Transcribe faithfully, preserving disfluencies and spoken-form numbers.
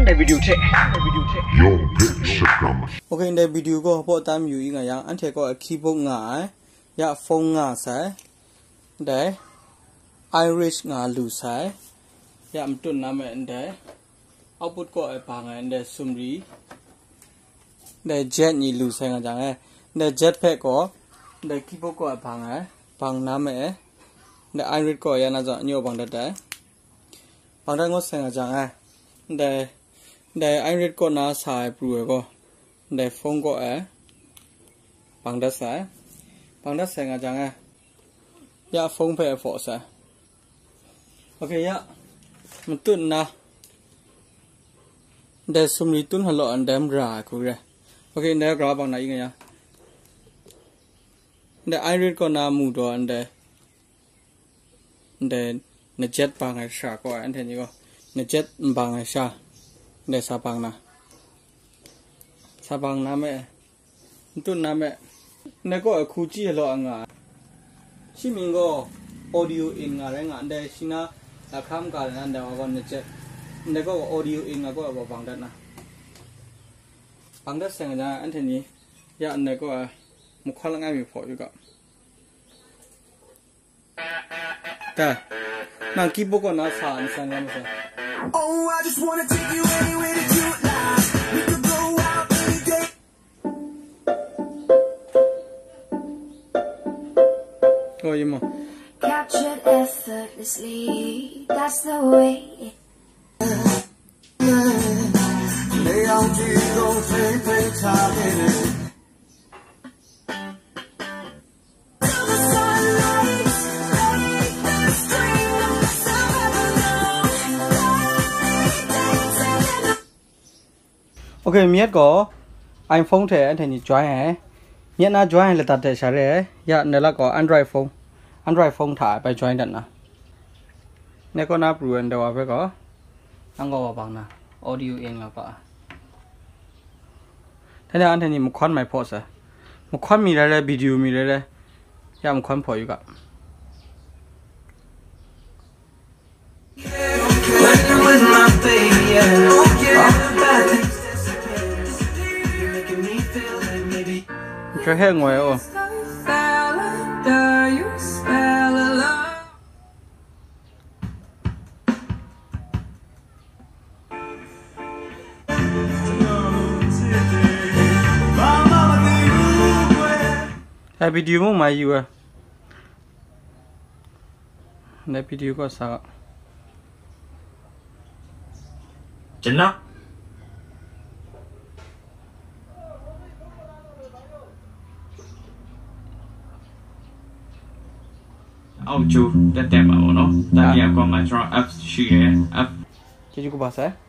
Video check. Video check. Yo, big shakram. Okay, ndai video gaw hpaw tam yu i nga yang, anhte gaw a keyboard nga ai, ya phone nga sai, ndai iris nga lu sai, ya matut na me ndai output gaw a bang ai, ndai sumri, ndai jet ni lu sai nga jang ai, ndai jet hpe gaw, ndai keyboard gaw a bang ai, bang na me ai, ndai iris gaw ya na zawn anyo bang dat ai. Bang dat ngut sai nga jang ai. Ndai, ndai iris kaw na sa ai pru ai gaw, ndai phone kaw ai. Bang dat sai. Bang dat sai nga jang ai. Ya phone hpe hpaw sai. Okay, ya. Matut nna. Ndai sumri tun halaw ndai mara ai hku re. Okay, ndai gara bang na i nga ya. Ndai iris kaw na mu daw ndai. Ndai, na jet bang ai sha kaw ai, anhte ni gaw, na jet n bang ai sha, ndai sa bang na, sa bang na me, n tut na me, ndai kaw ai hku chyi law a nga ai. Shi mying gaw audio in nga rai nga, ndai shi na lahkam ka rai na, ndai wa gaw na jet, ndai kaw audio in nga kaw ai wa bang dat na, bang dat seng ai jang, anhte ni ya ndai kaw ai mahkawn langai mi hpaw yu ga. Ta. Nang keyboard kaw na sa, nsan lam sa. Oh, I just wanna take you anywhere that you like. We could go out any day. Oh, you mo. Captured effortlessly. That's the way it. Okay, myit gaw iPhone hte anhte ni join ai. Myit na join ai lata de sha re ai. Ya, ndai lak gaw Android phone, Android phone hta bai join dat na. Ndai kaw na pru ai ndai wa hpe gaw, nang gaw wa bang na, audio in nga pa. Dai ni anhte ni mahkawn mai hpaw sai. Mahkawn mi rai rai, video mi rai rai, ya mahkawn hpaw yu ga. Hkrai hte ngoi o. Dai video mung mai yu ai. Dai video kaw sa ga. Jana. အောက်ကျိုးတက်တက်ပါပေါ့နော်။ ဒါဒီအကွန်မှာကျွန်တော် app ရှိတယ်။ App ကျေးဇူးကပါဆရာ။